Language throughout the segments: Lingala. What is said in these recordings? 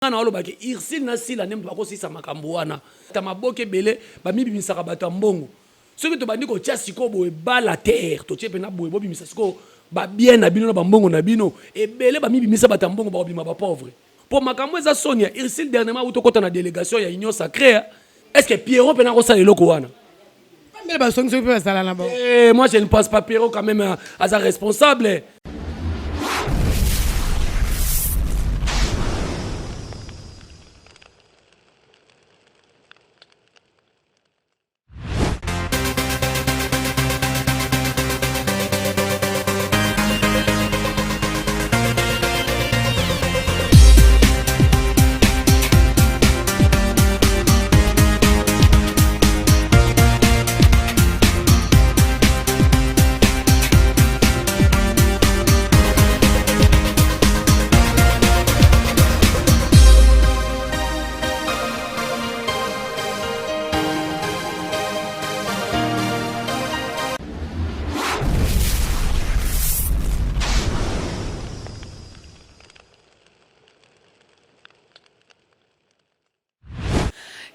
Nga naoloba ke Ursule na Sila nde mutu bakosilisa makambu wana. Ta maboke ebele bamibimisaka batu ya mbongo. Soki tobandi kotia sikoyo boye balle à terre totie pena boye bobimisa sikoyo ba bien na bino na ba mbongo na bino ebele bamibimisa batu ya mbongo bakobima ba pauvre. Po makambu eza soni ya Ursule dernièrement awuti okota na delegation ya union sacree est ce que Pierrot pena akosala eloko wana? Mbele basongi soki pe bazala na bango. Eh, moi je ne pense pas Pierrot quand même aza responsable.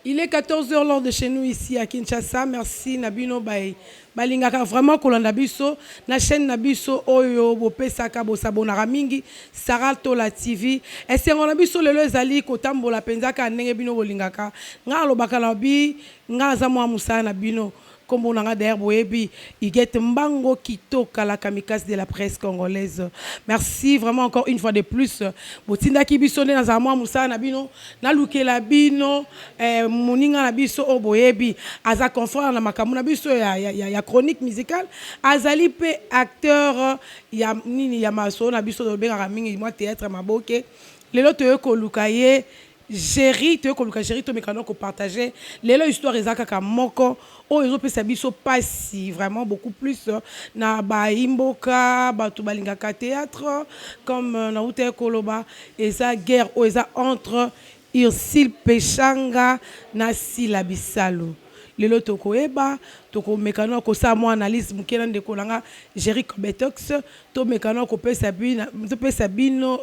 Il est 14h l'heure de chez nous ici à Kinshasa. Merci Nabino Bay. Balingaka vraiment kolanda biso na chaîne na biso oyo bopesaka bosabonaka mingi Sarah Tola TV. Esengo na biso lelo ezali kotambola penza kaka ndenge bino bolingaka. Nga alobaka na bi nga aza mwa musala na bino. Kombo na nga d'ailleurs boyebi Huguette Mbango Kitoka la kamikaze de la presse congolaise. Merci vraiment encore une fois de plus. Botindaki biso nde nazala mwa musala na bino nalukela bino eh, moninga na biso oyo boyebi aza confrère na makambo na biso ya, ya, ya, ya chronique musicale azali pe acteur ya nini ya masolo na biso tobengaka mingi mwa théâtre maboke lelo toye koluka ye Jerry toye koluka Jerry tomeka nao ko partager lelo histoire eza kaka moko oyo ezo pesa biso pasi vraiment beaucoup plus na bayi mboka batu balingaka theatre comme na wutaki koloba eza guerre oyo eza entre Ursule Peshanga na Sila Bisalu lelo tokoyeba tokomeka nao kosala mua analyse muke na ndeko na nga Jerry Cobetox Tomeka nao kopesa bino, topesa bino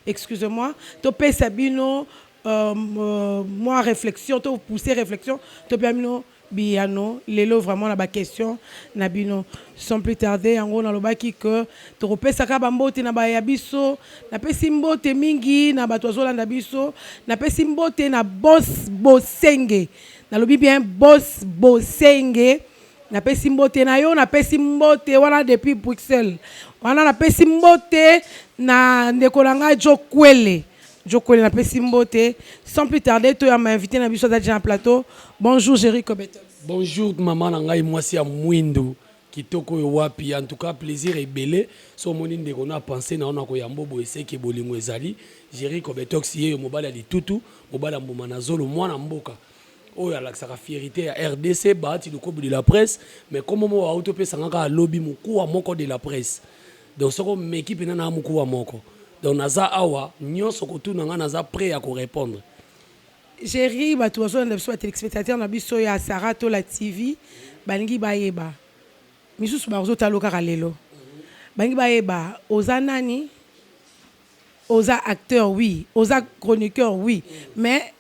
excusez moi, topesa bino mua reflexion, to pousser reflexion, topesa bino biyano lelo vraiment na ba questions na bino. Sans plus tarder, yango nalobaki que tokopesaka ba mbote na ba ya biso. Napesi mbote mingi na bato bazolanda biso. Napesi mbote na Boss Bosenge. Nalobi bien Boss Bosenge. Napesi mbote na yo, napesi mbote wana depuis Bruxelles. Wana napesi mbote na ndeko na ngai Joe Kwele. Joe Kwele napesi mbote. Sans plus tarder, toyamba invité na biso aza déjà na plateau. Bonjour Jerry Kobetox. Bonjour maman na ngai mwasi ya mwindu kitoko oyo wapi en tout cas plaisir ebele so omoni ndeko na pense na yo na koyambo boye seke bolingo ezali Jerry Kobetox yeyo mobali ya litutu mobali ya mbuma na zolo mwana mboka Oyo alakisaka fierite ya rdc Bahati Lukobi de la presse mais kombo moko awuti opesa nga kaka lobi mukuwa moko de la presse donc soki omeki pena naa mukuwa moko donc naza awa nionso okotuna nga naza pret ya ko repondre. Jerry batu bazolanda biso ba telespectateurs na biso ya Sarah Tola TV balingi bayeba misusu bazotala yo kaka lelo balingi bayeba oza nani oza acteur oui oza chroniqueur oui mais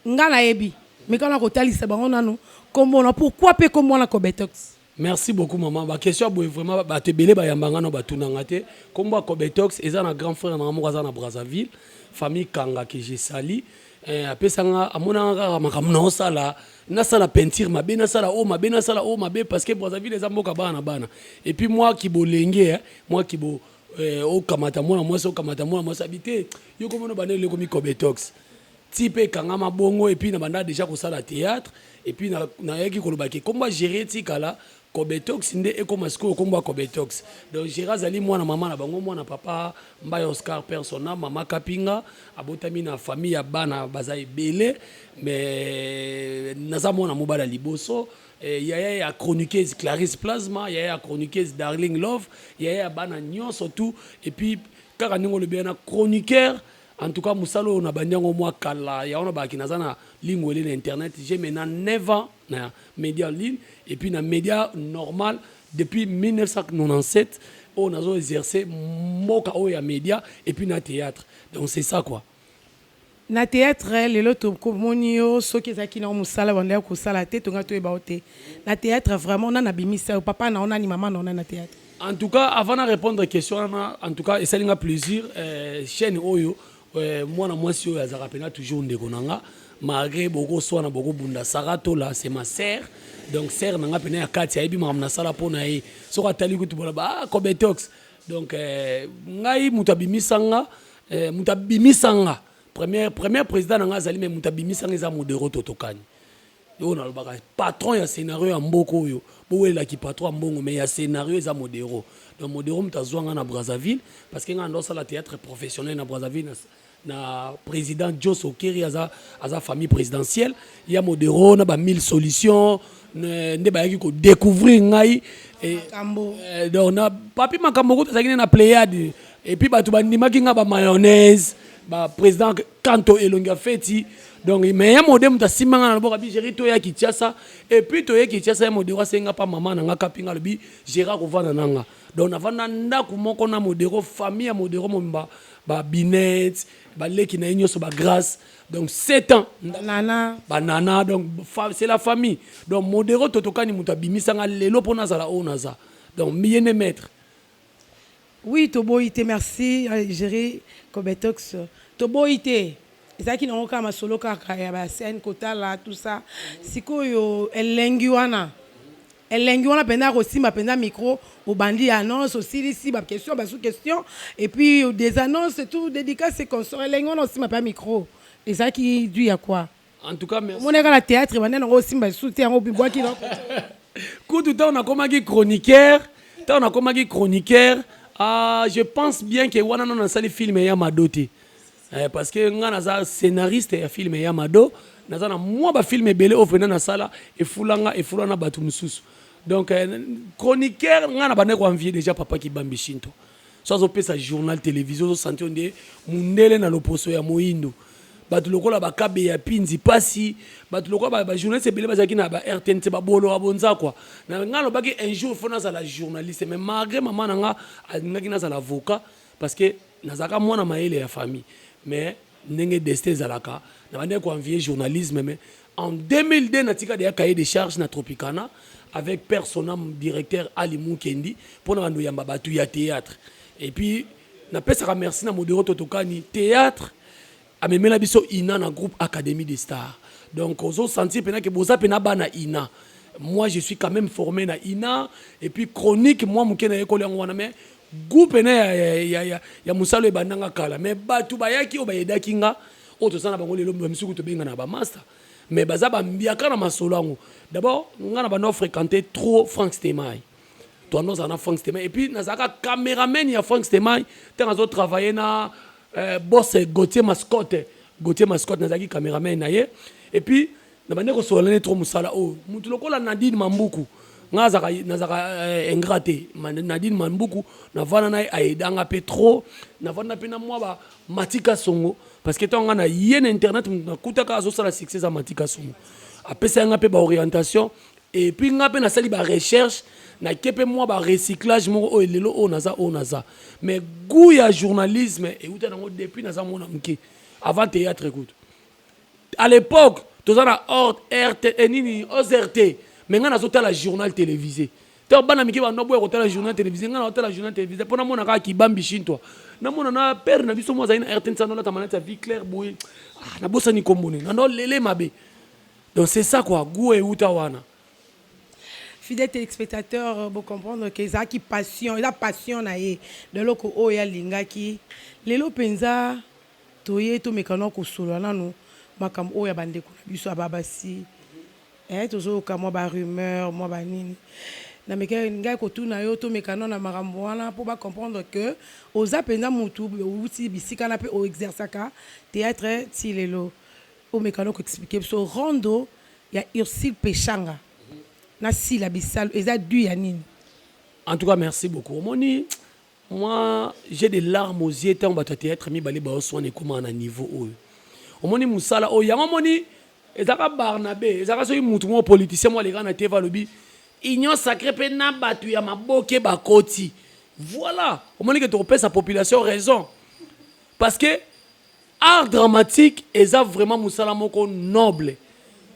Nga nayebi mais kaka nakotalisa bango nanu kombo na pourquoi pe kombo wana cobetox. Merci beaucoup maman ba question ya boye vraiment batu ebele ba yamba nga nanu ba tuna nga te kombo ya cobetox eza na grand frère na nga moko aza na Brazzaville famille kanga que je salut eh, apesa nga amona nga kaka makambo na osala nasala peinture mabe nasala oyo mabe nasala oyo mabe parce que Brazzaville eza mboka bana na bana et puis moi kibolenge eh, moi kibo eh, okamata mwana mwasi okamata mwana mwasi abi te yo komona bana eleko mi cobetox Ti pe ekangama bongo et puis na banda dejà kosala theatre et puis nayaki koloba ke kombo ya Jerry etikala Cobetox nde ekoma sikoyo kombo ya Cobetox donc Jerry azali mwana mama na bango mwana papa Mbaye Oscar père son ame mama Kapinga abotami na famille ya bana baza ebele mais naza mwana mobali ya liboso yaya ya chroniqueuse Clarisse Plasma yaya ya chroniqueuse Darling Love yaya ya bana nionso tout et puis kaka ndenge olobi wana chroniqueur En tout cas musala oyo na bandi yango mua kala yango na baki naza na lingwele na internet j'ai maintenant 9 ans na media en ligne et puis na media normal depuis 1997 oyo nazo exercer mboka oyo ya media et puis na theatre donc c'est ça quoi. Na théâtre lelo tokomoni yo, soki ezalaki nango mosala bandaki kosala te, tonga toyeba yo te na théâtre. Vraiment, nani abimisa yo? Papa na yo nani? Mama na yo nani na théâtre? En tout cas, avant de répondre question wana, en tout cas esalinga plaisir, chaîne oyo, mwana mwasi oyo azalaka mpena toujours ndeko na nga, malgré bokoswana, bokobunda. Sara Tola, c'est ma sœur, donc sœur na nga mpena ya kati, ayebi makambo nasala mpo na ye. Soki atali kutu bola ba, ah, Cobetox. Donc ngai moto abimisanga, moto abimisanga premier président na nga azali, mais moto abimisanga eza Modero Totokani oyo nalobaka, patron ya scénario ya mboka oyo. Bowelelaki patron ya mbongo, mais ya scénario eza Modero. Donc Modero moto azwanga na Brazzaville, parce que ngai ndosala théâtre professionnel na Brazzaville na président Jos Okeri, aza famille présidentielle ya Modero na ba mille solutions nde bayaki kodécouvrir ngai. Donc na papi makambo kutu azalaki nde na Pléiade, et puis bato bandimaki nga bamayonnaise, baprésident Kanto elongi ya feti. Donc mais ya Mode moto asimbanga na loboko, abi: "Géri, toya Kinshasa." Et puis toye Kinshasa, ya Modero asenga mpa mama na nga Kapinga, alobi: "Géri akovanda na nga." Donc navanda ndako moko na Modero, famille ya Modero mobimba, babinet, baleki na ye nyonso, bagrâce. Donc 7 ans. Nana. Banana, donc c'est la famille. Donc Modero Totokani moto abimisanga lelo mpo nazala oyo naza. Donc ye nde maître. Oui, toboyi te. Merci, Géri Cobetox. Toboyi te, ezalaki nango kaka masolo kaka ya bascène, kotala tout ça. Sikoyo elengi wana, elengi wana mpenza kosimba mpenza micro, obandi annonce, osilisi baquestion, basu question et puis des annonces, tout, dédicace et consort. Elengi wana osimba mpenza micro ezalaki dû ya quoi? En tout cas, merci. Omonaka na théâtre bande nango osimba lisusu te, yango obibwaki? Kutu ntango nakomaki chroniqueur, ntango nakomaki chroniqueur, ah, je pense bien ke wana nano nasali film ya Mado te, parce que nga naza scénariste ya film ya Mado. Naza na mwa bafilm ebele oyo mpena nasala, efulanga, efula na bato mosusu. Donc chroniqueur, nga na bandaki koenvie déjà papa Kibambi Shinto. So azopesa journal télévision, ozosentir nde mundele na loposo ya moyindo. Bato lokola bakabe ya pinzi pasi, bato lokola bajournaliste ebele bazalaki na ba RTNC, babolo ya bonzakwa. Na nga alobaki: "Un jour faut nazala journaliste." Mais malgré mama na nga alingaki nazala avocat, parce que nazalaka mwana mayele ya famille. Mais ndenge destin ezalaka, na bandaki koenvie journalisme. Mais en 2002 natika deya cahier de charge na Tropicana avec personam directeur Ali Mukendi mpona bando yamba bato ya théâtre. Et puis napesaka merci na Modero Totokani, théâtre amemela biso ina na groupe Académie des Stars. Donc ozosentir mpena ke boza mpena bana ina. Moi, je suis quand même formé na ina, et puis chronique mwa moke nayekoli yango wana. Mais goût pene ya mosala ebandanga kala. Mais bato bayaki oyo bayedaki nga, oyo toza na bango lelo, bamisuku tobenga na bamaster, mais baza bambiaka na masolo yango. D'abord nga na bando fréquenter trop Frank Stemai, toanda ozala na Frank Stemai, et puis nazalaka caméraman ya Frank Stemai ntango azotravaille na boss Gautier Mascotte. Gautier Mascotte, nazalaki caméraman na ye. Et puis na bande kosolola ne trop mosala oyo. Motu lokola Nadine Mambuku, nga nazalaka ingrat te. Nadine Mambuku, navanda na ye, ayedanga mpe trop. Navanda mpe na mwa bamatika songo, parce que ntango nga na ye na internet, nakutaka azosala succès eza Matika Songo, apesa nga mpe baorientation. Et puis nga mpe nasali barecherche, nake mpe mwa barecyclage moko oyo lelo oyo naza. Mais goût ya journalisme euta nango depuis naza mwana moke, avant théâtre kutu. À l'époque toza na rt nini, OZRT, mais ngai nazotala journal télévisé. Ntango bana mike bando boya kotala journal télévisé, ngai nazotala journal télévisé mpo namona kaka Kibambi Shintwa, namona na père na biso mo azali na RTNC, andolata maneti ya vie claire boye. Ah, nabosani kombo ne nando lele mabe. Donc c'est ça quoi, goût euta wana. Fidèle téléspectateur, bocomprendre ke ezalaki passion, eza passion na ye, leloko oyo alingaki. Lelo mpenza toye tomekana kosolola nanu makambo oyo ya bandeko na biso ya babasi. Tozoyoka mwa barumeur, mwa banini. Nameki ngai kotuna yo, tomekana na makambo wana mpo bacomprendre ke oza mpenza motu outi bisika na mpe oexerçaka théâtre ti lelo. Omekana koexpliquer biso rondo ya Ursile Peshanga na Sila Bisalo, eza dû ya nini? En tout cas, merci beaucoup. Omoni, moi j'ai des larmes aux yeux ntango bato ya théâtre mibale baoswana, ekómaa na niveau oyo. Omoni mosala oyo yango, omoni ezalaka Barnabe, ezalaka soki mutu moko politicien moko aleka na TV, alobi union sacrée mpe na bato ya maboke bakoti. Voilà, omoni ke tokopesa population raison, parce que Art dramatique eza vraiment mosala moko noble.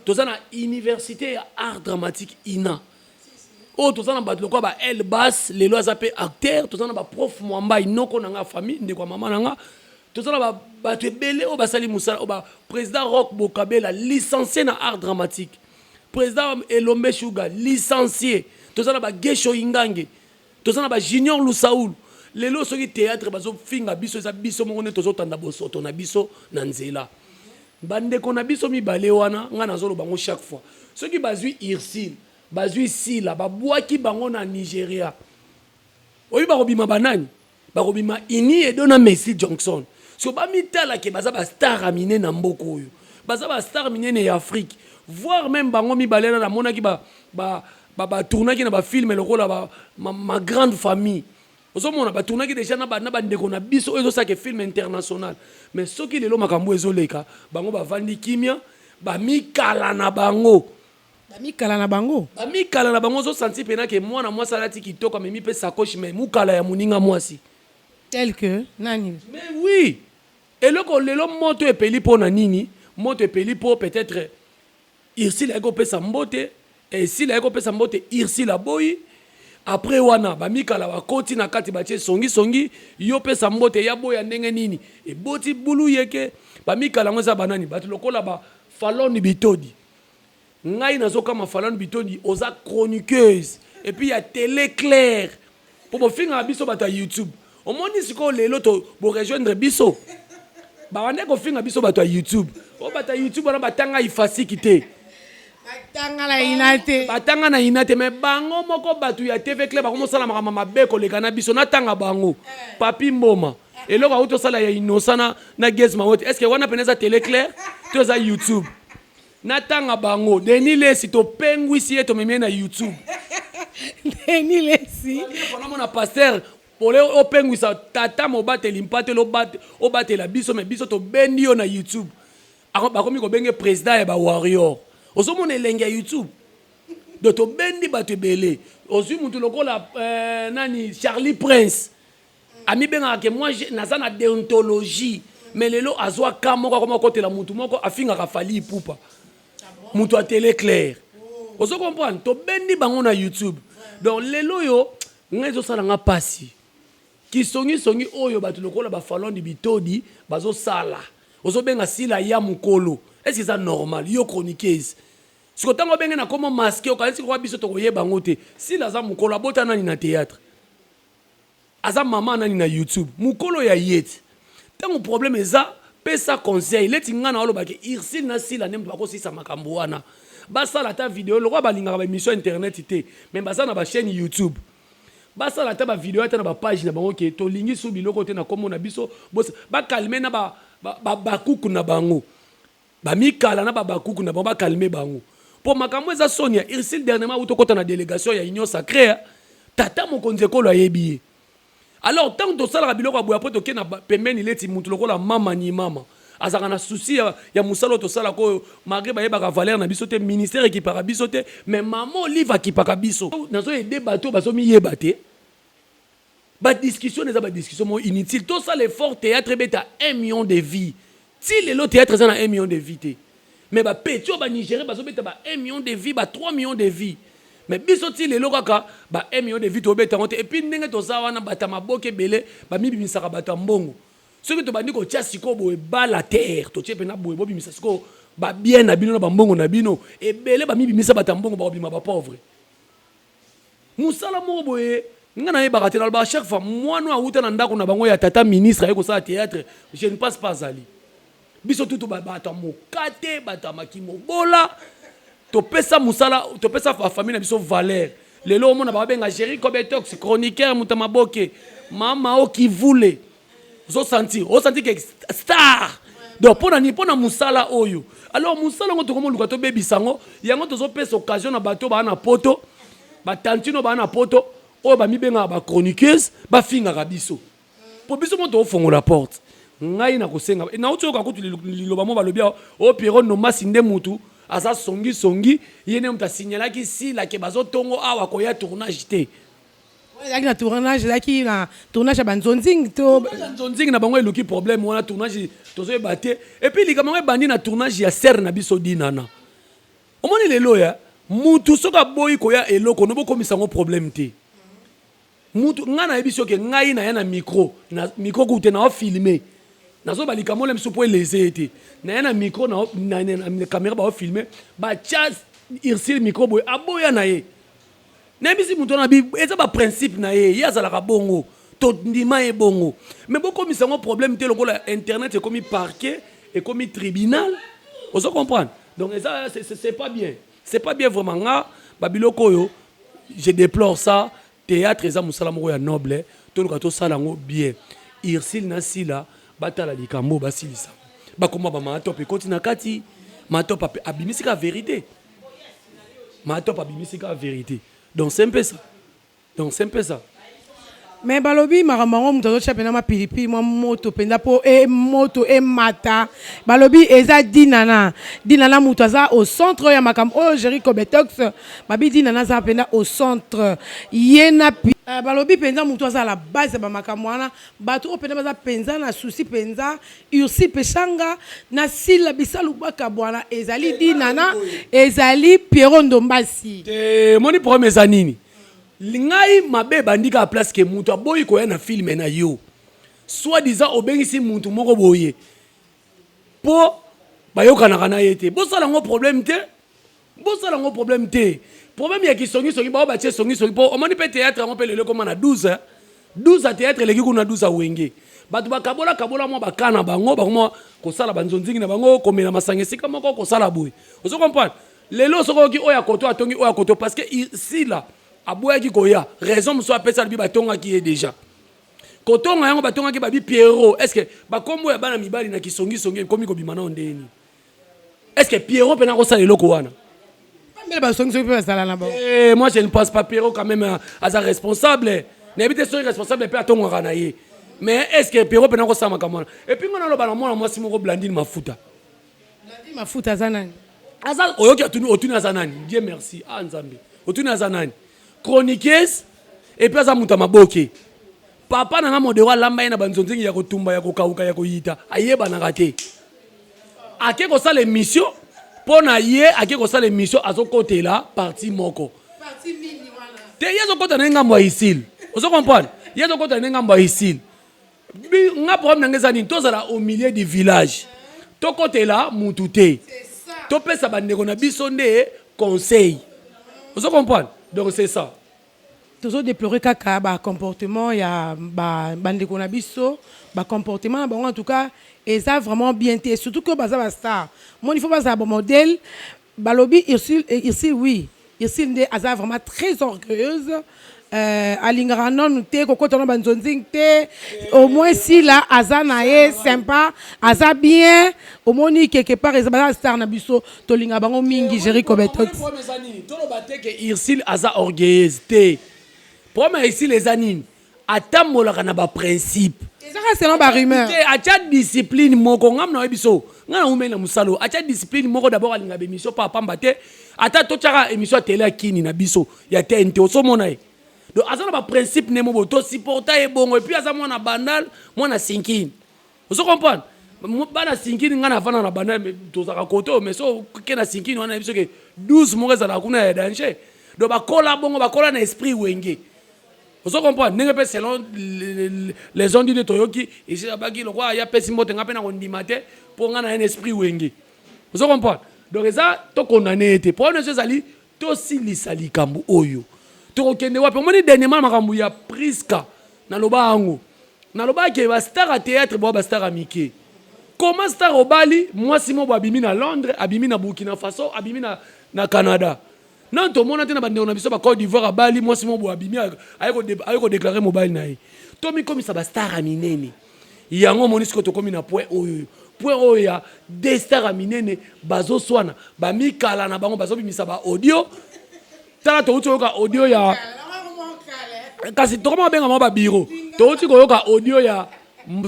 Toza na université ya art dramatique ina oyo toza na bato lokola ba El Bas, lelo aza mpe acteur. Toza na baprof Mwambai, noko na nga, famille, ndeko ya mama na nga. Toza na bato ebele oyo basali mosala oyo. Président Rock Bokabela, licencié na art dramatique. Président Elombe Shuga, licencié. Toza na bagesho Ingange, toza na bajunior Lusaulu. Lelo soki théâtre bazofinga biso, eza biso moko nde tozotanda bosoto na biso na nzela. Bandeko na biso mibale wana, ngai nazoloba bango chaque fois, soki bazwi Ursile, bazwi Sila, babwaki bango na Nigeria, oyo bakobima banani? Bakobima Ini Edo na Messi Johnson. So bamitalake baza bastar ya minene na mboka oyo, baza bastar minene ya Afrique, voire même bango mibale na namonaki batournaki na bafilm lokola Ma grande famille. Ozomona batournaki déjà na bandeko na biso oyo ezosalaka film international. Mais soki lelo makambo ezoleka, bango bavandi kimia, bamikala na bango. Bamikala na bango. Bamikala na bango. Ozosanti mpena ke mwana mwasi alati kitoko, amemi mpe sacoche, mais mokala ya moninga mwasi. Tel que nani? Mais oui, eloko lelo moto epeli mpo na nini? Moto epeli mpo peut-être Ursile ayaki kopesa mbote, esile ayaki kopesa mbote, Ursile aboyi. Après wana bamikala bakoti na kati, batie songisongi. Yo pesa mbote, ya boya ndenge nini? Eboti bulu yeke. Bamikala yango eza banani? Bato lokola bafalone Bitodi. Ngai nazokama Falone Bitodi, oza chroniqueuse et puis ya Télé Claire, mpo bofingaka biso bato ya YouTube. Omoni sikoyo lelo to borejoindre biso, babande kofinga biso bato ya YouTube. Oyo bato ya YouTube wana batanga ifasiki te. Batanga na ina te. Batanga na ina te, mais bango moko bato ya TV Claire bakomosala makambo mabe koleka na biso. Natanga bango: Papi Mboma, eloko auti osala ya Innocent na Gaz Mawete, est ce que wana pene eza Télé Claire to eza YouTube? Natanga bango: Denis Lesi, topengwisi ye, tomemi ye na YouTube. Denis Lesi. Namona pasteur pole opengwisa tata mobateli mpate, obatela biso, mais biso tobendi yo na YouTube. Bakomi kobenge président ya bawarrior. Ozomona elenge ya YouTube. Donc tobendi bato ebele. Ozwi mutu lokola nani, Charlie Prince, amibengaka ke moi naza na déontologie, mais lelo azwa ka moko, akoma okotela mutu moko afingaka Fally Ipupa, mutu ya Télé Claire. Ozo comprendre? Tobendi bango na YouTube. Donc lelo oyo ngai ezosala nga mpasi, kisongisongi oyo bato lokola bafalondi Bitodi bazosala. Ozobenga Sila ya mokolo, est ce eza normal? Yo chroniqueuse, siko ntango obenge na komo masque, okanisi koka biso tokoyeba yango te? Sila aza mokolo, abota nani na théâtre? Aza mama nani na YouTube? Mokolo ya ye ti ntango problème eza, pesa conseil. Leti ngai na olobaki Ursile na Sila nde moto bakosisa makambo wana. Basala ata video lokola balingaka baémission internet te, mais baza na bachaîne YouTube. Basala ata bavideo, ata na bapage na bango, ke tolingi su biloko te na kombo na biso. Bacalmer na bakuku na bango, bamikala na babakuku na bango, bacalmer bango, mpo makambo eza soni ya Ursile. Dernièrement auti okɔta na délégation ya Union sacrée, tata mokonzi ekolo ayebi ye. Alors ntango tosalaka biloko ya boye, po toke na pembeni, leti mutu lokola mama ni mama azalaka na souci ya mosala oyo tosalaka oyo, malgré bayebaka valeur na biso te, ministère ekipaka biso te, mais mama Olive akipaka biso. Nazoyede bato oyo bazomiyeba te. Badiscussion eza badiscussion moko inutile. Tosala effort, théâtre ebeta 1 million de vues. Ti lelo théâtre eza na 1 million de vues te, mais bapeti oyo banigérien bazobeta ba 1 million de vues, ba 3 millions de vues, mais biso ti lelo kaka ba 1 million de vues tobeta yango te. Et puis ndenge toza wana, bato ya maboke ebele bamibimisaka bato ya mbongo. Soki tobandi kotia sikoyo boye bala terre, totie mpena boye, bobimisa sikoyo babien na bino na bambongo na bino ebele, bamibimisa bato ya mbongo, bakobima bapauvre. Mosala moko boye nga nayebaka te. Nalobaka chaque fois, mwana oyo awuta na ndako na bango ya tata ministre, aye kosala théâtre, je ne passe pas. Azali biso tutu bato ya mokate, bato ya makimobola. Topesa mosala, topesa bafamille na biso valeur. Lelo omona babenga Géri Cobetox, chroniqueur, moto ya maboke, mama okivule. Ozosentir, osentir ke star. Donc mpo na nini? Mpo na mosala oyo. Alors mosala yango tokomoluka tobebisa yango. Yango tozopesa occasion na bato baa na poto, batantine oyo baa na poto, oyo bamibengaka bachroniqueuse, bafingaka biso, mpo biso mo tokofongola porte. Ngai na kosenga, nauti oyoka kutu liloba mo balobi awa: o Pierrot Nomasi nde mutu aza songisongi, ye nde moto asignalaki Sila ke bazotongo awa koya tournage te. Ezalaki na tournage, ezalaki na tournage ya banzonzing to nzonzing na bango. Eluki problème wana, tournage tozoyeba te. Et puis likambo yango ebandi na tournage ya sere na biso Dinana. Omoni lelo ya mutu soki aboyi koya eloko no, bokomisa yango problème te. Mutu ngai nayebi soki ngai naya na micro, na micro kutu te, naofilme, nazoba likambo ole misu mpo eleze ye te. Naya na micro, na caméra, baofilme, batya Ursile micro boye, aboya na ye. Nayebisi moto wana, eza baprincipe na ye, ye azalaka bongo, tondima ye bongo, mais bokomisa yango problème te. Lokola internet ekomi parquet, ekomi tribunal, ozo comprendre? Donc eza, c'est pas bien, c'est pas bien vraiment. Nga babiloko oyo, je déplore ça. Théâtre eza mosala moko ya noble, toluka tosala yango bien. Ursile na Sila batala likambo, basilisa bakoma bama Top. Ekoti na kati, Matop abimisi ka vérité, Matop abimisi ka vérité. Donc c'est un peu ça, donc c'est un peu ça. Mais balobi makambo yango, moto azotya mpenza mapilipili, mwa moto mpenza mpo e moto emata. Balobi eza Dinana. Dinana moto aza au centre ya makambo oyo. Géri Cobetox, babi Dinana aza mpenza au centre, ye na balobi mpenza moto aza la base ya bamakambo wana. Bato oyo mpenza baza mpenza na souci mpenza, Ursi Peshanga na Sila Bisalu Bakabwana, ezali Dinana, ezali Piero Ndombasi. Te, moni problème eza nini? Ngai mabe ebandi kaka place ke moto aboyi koya na film na yo, soit disant obengisi mutu moko boye mpo bayokanaka na ye te. Bosala yango problème te, bosala yango problème te. Problème ya kisongisongi, bao batie songisongi mpo omoni mpe théâtre yango mpe lelo ekóma na 12 12 ya théâtre, eleki kuna 12 ya wenge. Bato bakabola kabola mwa baka na bango, bakoma kosala banzonzingi na bango, komela masanga esika moko, kosala boye. Ozo comprendre? Lelo soki oyoki oyo akoto atongi oyo akoto, parce que Sila aboyaki koya, raison mosusu apesa, alobi batongaki ye déjà. Kotonga yango batongaki, babi Pierrot. Est ce que bakombo ya bana mibali na kisongisongi ekomi kobima nao ndeni? Est ce que Pierrot mpe nakosala eloko wana? Mbele basongisongi mpe bazala na bango. Eh, moi je ne pense pas. Pierrot quand même aza responsable, nayebi te soki responsable mpe atongaka na ye, mais est ce que Pierrot mpe nakosala makambo wana? Et puis nga naloba na mwana mwasi moko, Blandine Mafuta. Blandine Mafuta aza nani? Aza, oyoki, atuni, otuni aza nani? Dieu merci, ah Nzambe, otuni aza nani? Chroniqueuse, et puis aza moto ya maboke. Papa na nga Modero alamba ye na banzonzingi ya kotumba, ya kokauka, ya koyita, ayebanaka te. Ake kosala émission mpo na ye, ake kosala émission, azokotela parti moko te, ye azokota na ye ngambo ya Isile. Ozo comprendre? Ye azokota na ye ngambo ya Isile. Nga problème na nga eza nini? Tozala au milieu du village, tokotela mutu te, topesa bandeko na biso nde conseil. Ozo comprendre? Donc c'est ça. Tozodéplorer kaka bacomportement ya bandeko na biso. Bacomportement na bango en tout cas eza vraiment bien te, surtout que baza bastar. Moni, faut bazala bamodèle. Balobi Ursule, Ursule, oui, Ursule nde aza vraiment très orgueilleuse, alingaka nanu te kokota na banzonzing te. Au moins Sila aza na ye sympa, aza bien. Omoni, quelque part eza baza star na biso, tolingaka bango mingi. Géri Cobetox. Toloba te ke Ursule aza orgueilleuse te. Problème ya Ursule eza nini? Atambolaka na baprincipe. Ezaka selon barumeur. Te, atya discipline moko. Ngam na oyebi so ngai na umeli na mosala oyo, atya discipline moko. D'abord alinga bémission pa pamba te, ata totyaka émission ya tele ya kini na biso ya TNT, osomona ye. Donc aza na baprincipe ne mo boye, tosupporta ye bongo. Et puis aza mwana Bandal, mwana Sinkini, ozo comprendre? Bana Sinkini, ngai navanda na Bandal, tozalaka kote oyo, mais so ke na Sinkini wana, yebi soki 12 moko ezalaka kuna ya danger. Donc bakola bongo, bakola na esprit wenge. Ozo comprendre ndenge mpe selon les on dit, toyoki esi abaki lokwa aya apesi mbote, nga mpe na kondima te mpo nga na ye na esprit wenge. Ozo comprendre? Donc eza tokondane ye te. Problème nyonso ezali tosilisa likambo oyo, tokokende wapi? Omoni, dernièrement makambo ya Priska, naloba yango, nalobaki bastar ya théâtre boa bastar ya mike. Comment star obali mwasi moko abimi na Londres, abimi na Burkina Faso, abimi na Canada? Nano tomona te na bandeko na biso ba Côte d'Ivoire, abali mwasi moko boye, abimi, aye kodéclarer mobali na ye. Tomikomisa bastar ya minene. Yango omoni sikoyo tokómi na point oyo, point oyo ya deux star ya minene bazoswana, bamikala na bango bazobimisa ba audio. Tala, touti koyoka audio ya, kasi tokoma kobenga bango babiro. Touti koyoka audio ya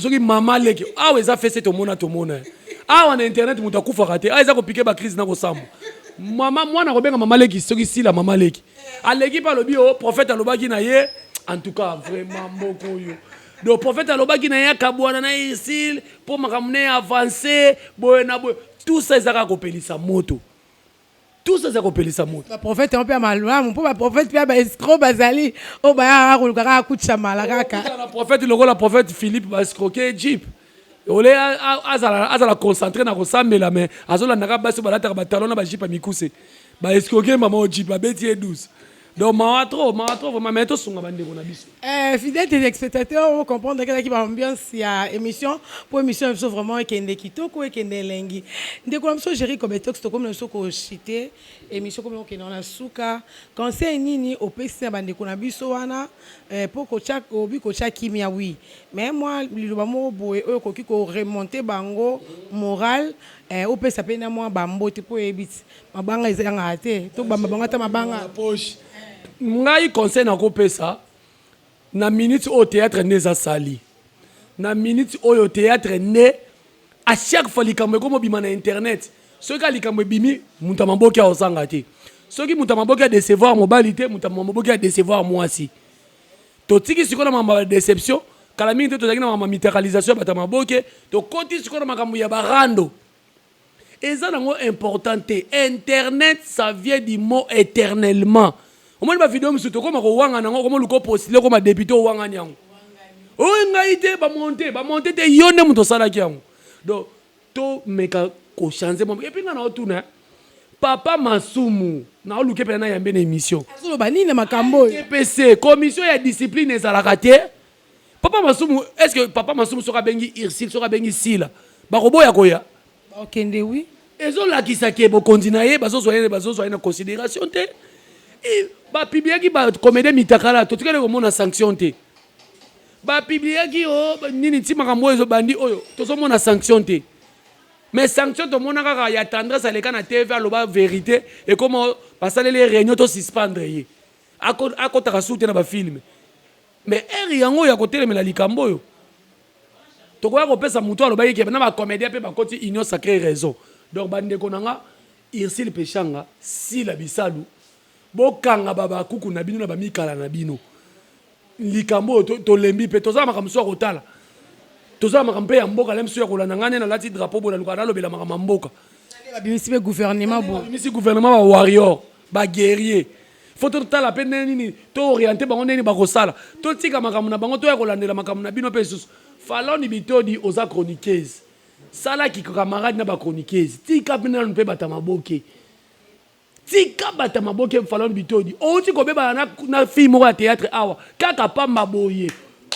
soki mama leki awa eza fese. Tomona, tomona awa na internet, moto akufaka te. Awa eza kopike bacrise na kosamba mama mwana kobenga mama leki. Soki Sila mama leki aleki mpe alobi o prophète alobaki na ye. En tout cas, vraiment, mboka oyo. Donc prophète alobaki na ye akabwana na Ursule mpo makambo na ye avance boye na boye. Tout ça ezaka kopelisa moto, tout ça eza kopelisa moto. Baprophète yango mpe ya malamu, mpo baprophète mpe ya baescrocs bazali oyo bayaka koluka kaka kutisa mala kaka. Na prophète lokola prophète Philippe, baescroquer jeep ole, azala concentré na kosambela, mais azolandaka basi oyo balataka batalon na bajupe ya mikuse. Baescroquer mama o jeep, babeti ye 12. Donc mawa trop, mawa trop vraiment, mais tosunga bandeko na biso. Fidèle téléspectateur, comprendre que la ambiance ya émission pour émission biso vraiment ekende kitoko, ekende elengi. Ndeko na biso Géri Cobetox, tokomi na biso koshite émission, komi okende na suka. Conseil nini opesi na bandeko na biso wana mpo kotya obi kotya kimia? Oui, mais moi liloba moko boye oyo okoki koremonter bango moral, opesa mpe na mwa bambote, mpo oyebi ti mabanga ezangaka te, tobamba bango ata mabanga. Poche. Ngai conseil nakopesa na minute oyo, théâtre nde eza sali. Na minute oyo, théâtre nde à chaque fois likambo ekomobima na internet. Soki ka likambo ebimi, moto ya maboki akozanga te. Soki moto ya maboki adécevoir mobali te, moto ya maboki adécevoir mwasi. Totiki sikoyo na makambo ya déception. Kala mingi te tozalaki na makambo ya mitakalisation ya bato ya maboke. Tokoti sikoyo na makambo ya barando. Eza nango important te. Internet, ça vient du mot éternellement. Omoni bavideo mosusu, tokóma kowanga nango, okoma luka opostule, okoma député, owangani yango. Oyo ngai te, bamonte bamonte te, yo nde moto osalaki yango. Donc tomeka kochanger mwa. Et puis nga na otuna papa Masumu, naoluke mpena na yambe na émission. Azoloba nini na makambo oyo? TPC, commission ya discipline ezalaka te. Papa Masumu, est ce que papa Masumu soki abengi Ursule, soki abengi Sila, bakoboya koya? Okende, oui. Ezolakisa ke bokonzi na ye, bazozwa ye na considération te. Bapubliaki bacomédien mitakala, totikali komona sanction te. Bapubliaki o nini, nti makambo oyo ezobandi oyo, tozomona sanction te. Mais sanction tomona kaka ya Tendresse, aleka na TV, aloba vérité, ekoma basaleli ye réunion, tosuspendre ye, akɔtaka su te na bafilm. Mais ere yango oyo ya kotelemela likambo oyo, tokoya kopesa moto alobaki ke na bacomédien mpe bakoti union sacrée raison. Donc bandeko na nga, Ursule Peshanga, Sila Bisalu, bokanga babakuku na bino na bamikala na bino. Likambo oyo tolembi mpe toza na makambo mosusu ya kotala, toza na makambo mpe ya mboka. Le mosusu ya kolanda ngai nde nalati drapeau boye, naluka nalobela makambo ya mboka. Babimisi mpe gouvernement bo. Babimisi gouvernement, bawarrior, baguerrier. Faut totala mpe ndenge nini toorienter bango, ndenge nini bakosala. Totika makambo na bango, toya kolandela makambo na bino. Mpe lisusu, Faloni Bitodi, oza chroniqueuse, salaki camarade na bachroniqueuse. Tika mpe nanu mpe bato ya maboke, tika bato ya maboke. Faloni Bitodi, outi kobebana na fille moko ya théâtre awa, kaka pamba boye,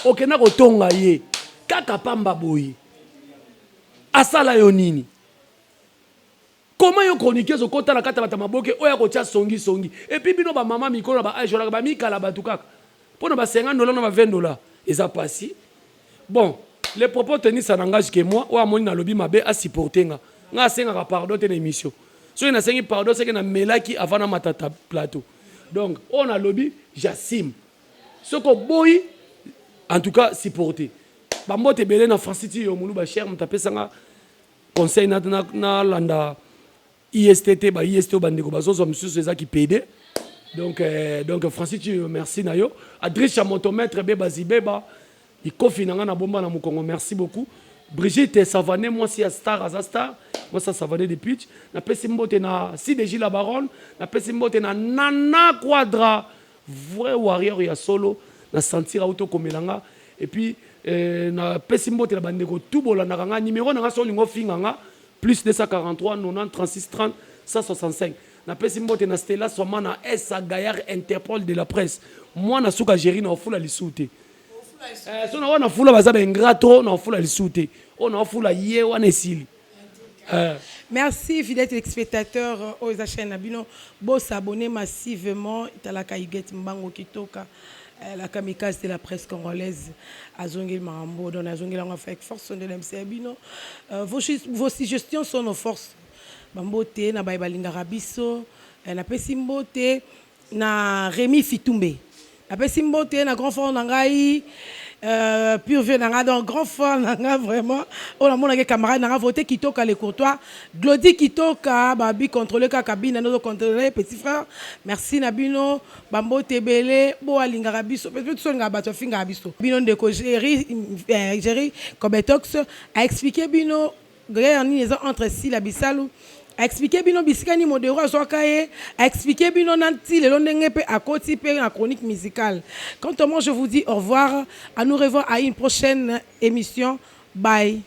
okenda kotonga ye kaka pamba boye. Asala yo nini? Koma yo chroniqueuse, okota na kati ya bato ya maboke oyo akotia songisongi. Et puis bino bamama mikolo na baage olaka bamikala bato kaka mpo na ba 50 $ na ba 20 $, eza pasi. Bon, les propos tenus, ça n'engage que moi. Oyo amoni nalobi mabe, asupporte nga. Nga asengaka pardon te na émission. Soki nasengi pardon, seke namelaki avant na matata plateau. Donc oyo nalobi, j'assume. Soki oboyi, en tout cas supporter. Bambote ebele na Francis Tiyo Molu, bacher moto apesanga conseil nalanda ist te. Ba ist oyo bandeko bazozwa mosusu ezaki pd. Donc Francis Tiyo, merci na yo. Adriche ya motomètre beba zibeba ikofi na nga na bomba na mokongo, merci beaucoup. Brigitte Savane, mwasi ya star, aza star, mwasi ya Savane de Pitch. Napesi mbote na CDJ la Baronne, napesi mbote na Nana Quadra, vrai warrior ya solo na sentir auto komela nga. Et puis napesi mbote na bandeko tu bolandaka nga. Numéro na nga, so olingo ofinga nga, plus 243 90 36 30 165. Napesi mbote na Stella Soma na Esa Gaillard, Interpol de la presse, mwana suka géri na ofula lisu te. So na wana fula baza baingrat trop, na ofula lisu te. Oyo na ofula ye wana esili. Merci, fidèles téléspectateurs oyo eza chaîne na bino. Bosabonner massivement. Etalaka Huguette Mbango Kitoka, la kamikaze de la presse congolaise. Azongeli makambo, donc azongeli yango avec force nde na misa ya bino. Vos suggestions sont nos forces. Bambote na baye balingaka biso. Napesi mbote na Rémi Fitumbe, napesi mbote na grand frère na ngai. Pur vieux na nga, donc grand frère na nga vraiment, oyo namonaki camarade na nga vote Kitoka le courtois, Glodi Kitoka, babi contrôle kaka bina nozo contrôle petit frère. Merci na bino, bambote ebele. Bo alingaka biso mpe biso olingaka bato afingaka biso. Bino ndeko Géri, Géri Cobetox aexpliquer bino guerre nini eza entre Sila Bisalu, aexpliquer bino bisika nini Modero azwaka ye, aexpliquer bino na nti lelo ndenge mpe akoti mpe na chronique musicale. Quant à moi, je vous dis au revoir, à nous revoir à une prochaine émission. Bye.